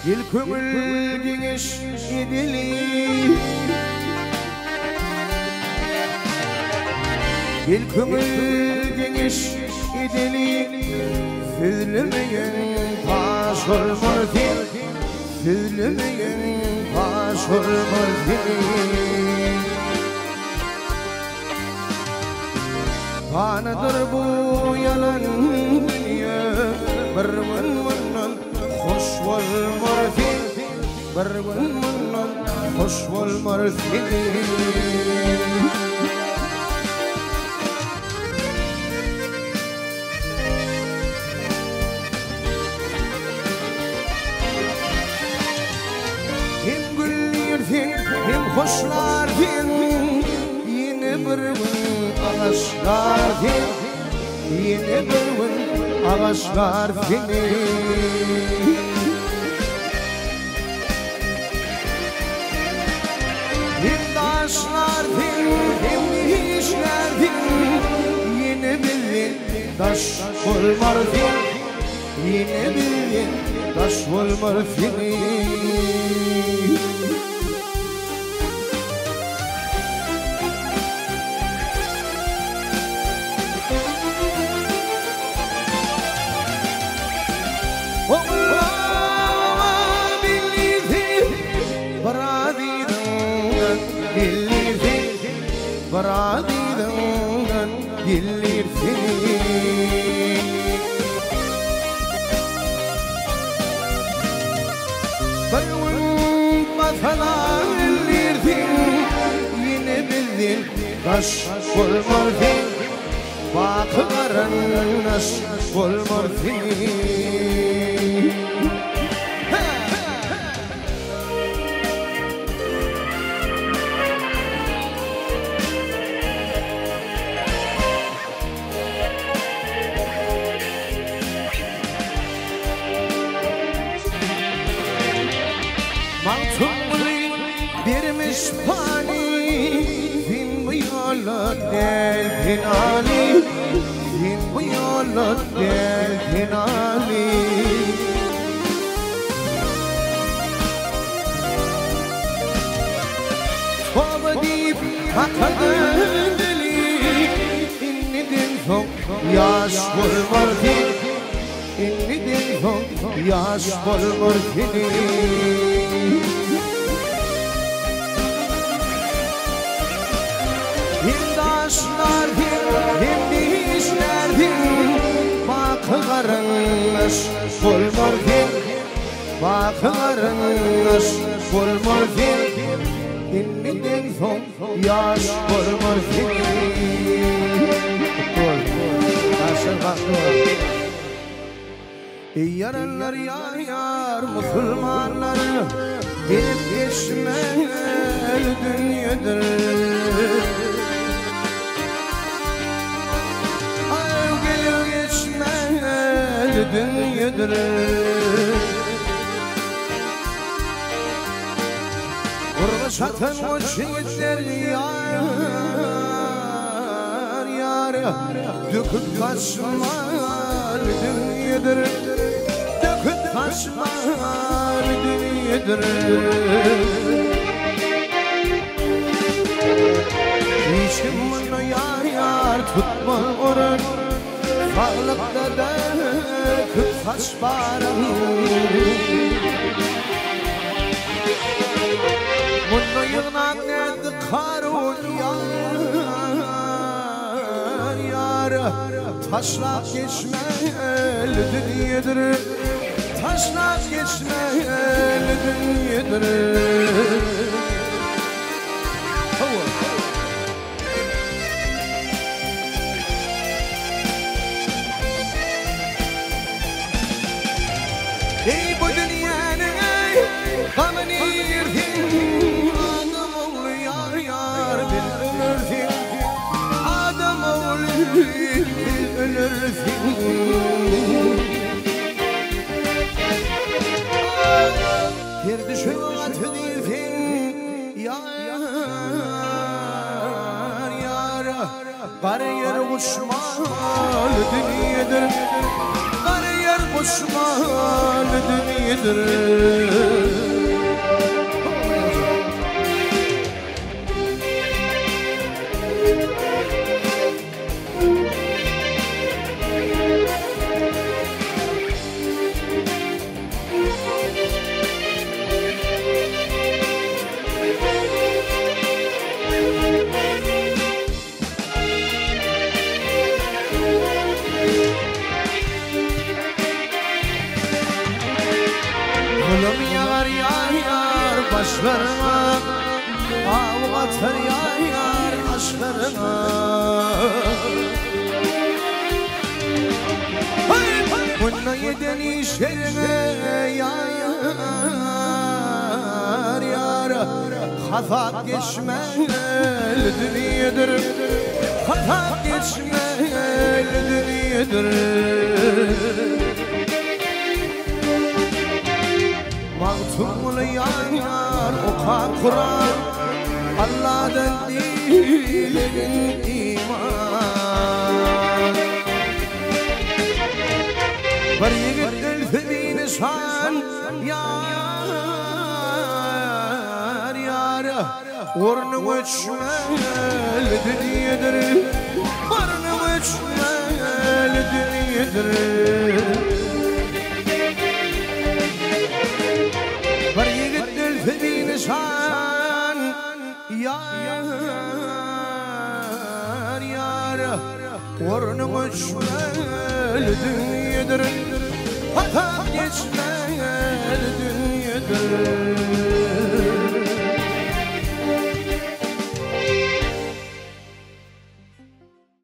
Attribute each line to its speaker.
Speaker 1: Gel köňül geňeş edeli. Gel köňül geňeş edeli. Sözlemeýen paş bolmaz sen. Sözlemeýen paş bolmaz sen. Panydyr bu ýalan dünýe. Bir gün mundan hoş bolmaz sen. Bir gün mundan hoş bolmaz sen. Hem güllirsiň, hem hoşlarsyň, Ýene bir gün agaçlar sen, Ýene bir gün agaçlar seni. Hem daşlarsyň, hem işlärsiň, Ýene bizden daş bolmarsyň. Ýene bizden daş bolmarsyň. Ogullara bellisi, bir azyzyňdan bellisi, bir azyzyňdan bellisi. Bir gün masala bildirsin, ýene bizden daş bolmarsyň, baky garyndaş bolmarsyň. Magtymguly bermiş pany, Sen bu ýola däl penaly, Sen bu ýola däl penaly. Toba diýip kakadyn dili, Indiden soň ýaş bolmar sen, Indiden soň ýaş bolmar seni. Hem daşlar sen, hem dişler sen, Baky garyndaş bolmar sen. Baky garyndaş bolmar sen, Indiden soň ýaş bolmar sen. Eý ýaranlar ýar ýar musulmanlar, Gelip geçmeli dünýedir. Aý gelip geçmeli dünýedir. Gurba çatan goç ýigitler ýar ýar Döküp saçmaly dünýedir Döküp saçmaly dünýedir. Hiç kim munda ýar ýar tutmaz orun Saglykda döküp saç baryn. Munda ýygnan nätdi Karun ýar ýar Taşlap geçmeli dünýedir Taşlap geçmeli dünýedir. Eý bu dünýäniň eý gamyny iýersiň Adam ogly ýar ýar bil ölersiň Adam ogly bil ölersiň Her düşegiň aty diýrsiň Ýar ýar Gara ýer guçmaly dünýedir Gara ýer guçmaly dünýedir. dünýedir. Zulum ýagar ýar başlaryňa, Aw gatar ýar gaşlaryňa. Munda eden işleriňe ýar ýar Hasap geçmeli dünýedir Hasap geçmeli dünýedir. Magtymguly ýar okap Kuran Alladan dilegin iman. Bir ýigit ölse binyşan ýar ýar Ornuň öçmeli dünýedir Ornuň öçmeli dünýedir. Bir ýigit ölse binyşan ýar ýar Ornuň öçmeli dünýedir Hasap geçmeli dünýedir.